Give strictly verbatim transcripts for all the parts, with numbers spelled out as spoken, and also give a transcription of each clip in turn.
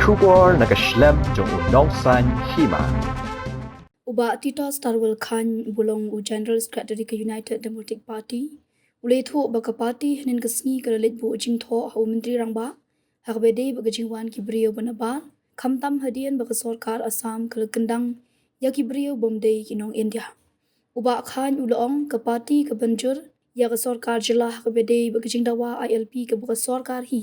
Khubor na ka shlem jong u nongsaiñ hima. U Bah Titos Tarwel Chyne, ba long u General Secretary ka United Democratic Party, u la ïathuh ba ka party hynnin ka sngi ka la leit buh jingthoh ha u Myntri Rangbah ha kaba ïadei bad ka jingwan ki briew ba nabar, khamtam hadien ba ka sorkar Assam ka la kyndang ïa ki briew bym dei ki nong India. U Bah Chyne u la ong ka party ka pynjur ïa ka sorkar jylla ha kaba ïadei bad ka jingdawa I L P kaba ka sorkar hi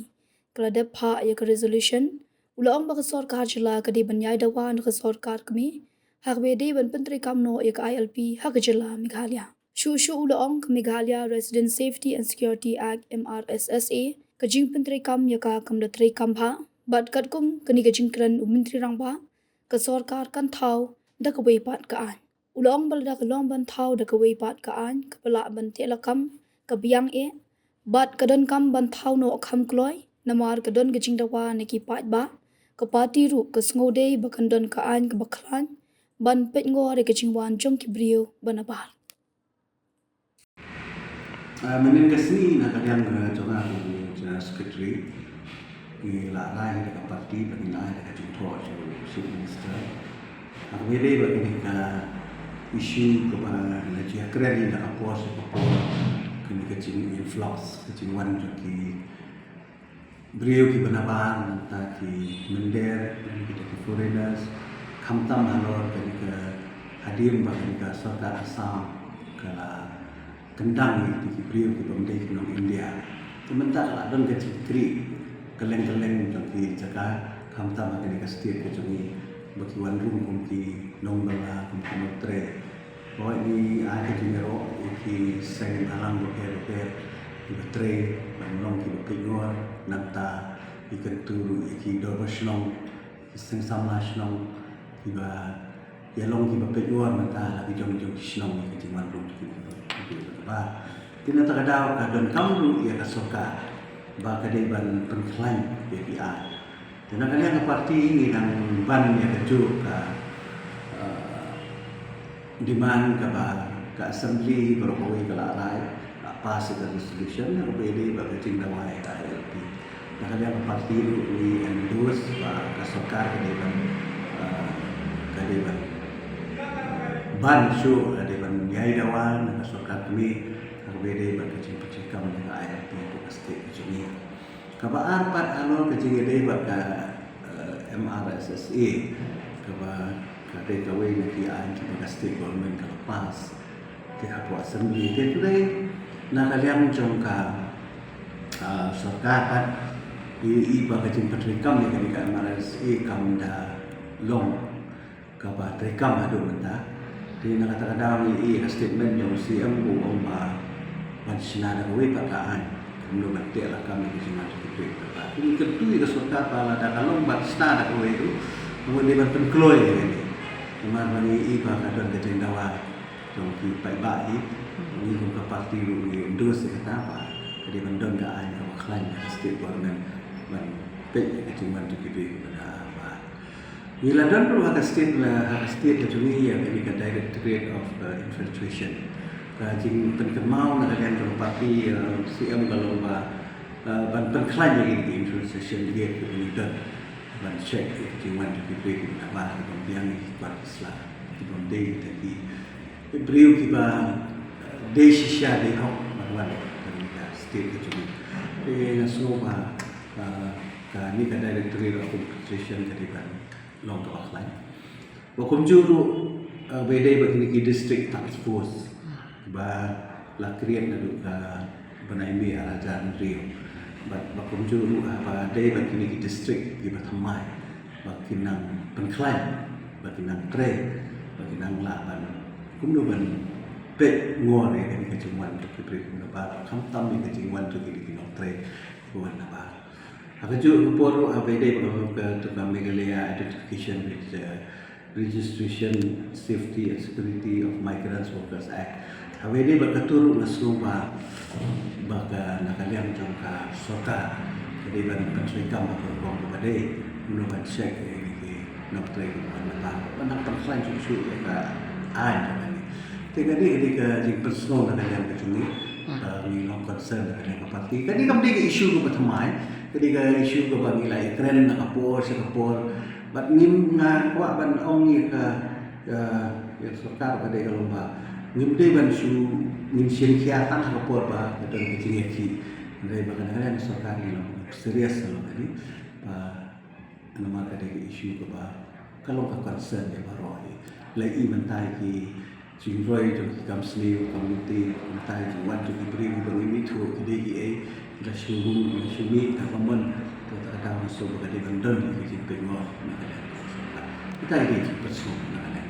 ka la dep phah ïa ka resolution. U la ong ba ka sorkar jylla ka dei ban ïai dawa na ka sorkar kmie ha kaba ïadei ban pyntreikam noh ïa ka I L P ha ka jylla Meghalaya. Shuh shuh u la ong ka Meghalaya Resident Safety and Security Act, M R S S A, ka jingpyntreikam ïa ka kam da treikam bha, bad katkum kane ka jingkren u Myntri Rangbah, ka sorkar kan thaw da kawei pat ka aiñ. U la ong ba lada ka long ban thaw da kawei pat ka aiñ kaba lah ban teh lakam, ka biang eh, bad ka donkam ban thaw noh kham kloi, namar ka don ka jingdawa na ki paidbah, ka party ruh ka sngewdei ba kan don ka aiñ kaba khlaiñ ban peit ngor ïa ka jingwan jong ki briew ba nabar. Ah, mynnin ka sngi na ka liang, ah, jong nga kum u General Secretary, ngi la rai da ka party ba ngin ai da ka jingthoh sha u Chief Minister. Ha kaba ïadei bad kane ka issue kaba la ju ïakren da ka por sha ka por, kane ka jing influx, ka jingwan jong ki briew kiba nabar, nangta ki mynder, kita ki foreigners, khamtam halor kane ka hadien ba kane ka sorkar Assam ka la kyndang ïa ki briew kibym dei ki nong India. Te mynta ka la don ka jingkyrpad kylleng kylleng jong ki jaka, khamtam ha kane ka state ka jong ngi, ba ki wan rung kum ki nongbylla, kum ki nongtrei. Hooid, ngi ai ka jingïaroh ïa ki seng bhalang bapher bapher kiba trei ban long kiba peit ngor, nangta ngi kyntu ruh ïa ki dorbar shnong, ki seng samla shnong, kiba ïalong kiba peit ngor mynta la ki jong jong ki shnong ïa ka jingwan rung jong ki briew ba nabar. Te na kata ka daw ka donkam ruh ïa ka sorkar ba ka dei ban pynkhlaiñ ïa ki aiñ. Te na ka liang ka party ngi dang ban ïa kajuh ka, eh, demand kaba ka assembly baroh kawei ka la rai, la pass ïa ka resolution, na kaba ïadei bad ka jingdawa ïa ka I L P. Na ka liang ka party ruh ngi endorse ba ka sorkar ka dei ban, eh, ka dei ban, eh, ban shuh, ka dei ban ïai dawa na ka sorkar kmie ha kaba ïadei bad ka jingpyntreikam ïa ka I L P hapoh ka state ka jong ngi. Kaba ar pat halor ka jingïadei bad ka, eh, M R S S A, kaba ka dei kawei na ki aiñ kiba ka state government ka la pass te hapoh assembly. Te today na ka liang jong ka, ah, sorkar pat, i, i ba ka jingpyntreikam ïa kane ka M R S S A kam da long kaba treikam haduh mynta. Te na kata ka daw ngi ïohi ïa ka statement jong u C M, u ong ba ban shna da kawei pat ka aiñ, kumno ban teh lakam ïa ka jingwan jong ki briew ba nabar. Te ngi kyntu ïa ka sorkar ba lada ka long ban shna da kawei ruh, ka mut dei ban pynkloi ïa kane. Namar ba ngi ïohi ba ka don ka jingdawa jong ki paidbah hi. Ngi kum ka party ruh ngi endorse ïa kata ba ka dei ban don ka aiñ kaba khlaiñ na ka state government ban peit ïa ka jingwan jong ki briew ba nabar. Ngi la don ruh ha ka state, la ha ka state ka jong ngi ïa kane ka Directorate of, uh, Infiltration. Ka jingpynkynmaw na ka liang jong ka party, uh, C M ka long ba, uh, ban pynkhlaiñ ïa kine ki infiltration raid kiba ngi don ban check ïa ka jingwan jong ki briew kiba nabar, kibym biang, ki kwah ki sla, kibym dei kita ki briew kiba, uh, dei shisha dei hok ban wan ha kane ka state ka jong ngi. Te nga sngew ba, uh, kane ka Directorate of Infiltration ka dei ban long kaba khlaiñ. Ba kumjuh ruh, uh, ba ïadei bad kine ki District Task Force ba la create naduh ka bnai May ar hajar hynriew. Bad ba kumjuh ruh, uh, ba dei bad kine ki district kiba thymmai ba kin nang pynkhlaiñ, ba kin nang trei, ba kin nang lah ban kumno ban peit ngor ïa kane ka jingwan jong ki briew kiba nabar, khamtam ïa ka jingwan jong kine ki nongtrei kiba wan nabar. Ha kajuh ka por ruh, ha kaba ïadei bad ka, ka Meghalaya Identification with, uh, Registration, Safety and Security of Migrants Workers Act. Ha kaba ïadei bad katu ruh nga sngew ba, ba ka na ka liang jong ka sorkar ka dei ban pyntreikam ha ka rukom kaba dei, kumno ban check ïa kine ki nongtrei kiba wan nabar, ban nang pynkhlaiñ shuh shuh ïa ka aiñ kane. Te kane ka dei ka jingpynsngew na ka liang ka jong ngi, ba ngi long concern na ka liang ka party. Kane kam dei ka issue kaba thymmai, Ka dei ka issue kaba ngi la ïakren na ka por sha ka por. Bad ngim, nga kwah ban ong ïa ka, ïa, ïa ka sorkar ba dei ka long ba ngim dei ban shu, ngin shim khia tang ha ka por ba ka don ka jingïakhih. Hynrei ba ka dang ka sorkar ngi long serious na long ka dei ba namar ka dei ka issue kaba ka long ka concern ïa baroh hi. La i mynta ki jingroi jong ki kam sniew, kam luti, mynta ki jingwan jong ki briew kiba ngim ithuh ki dei kiei, la shu rung, la shu mih ka common, to ta ka daw na so ba ka dei ban don ki jingpynngor na ka dei. Kita ki dei ki personal na ka dei.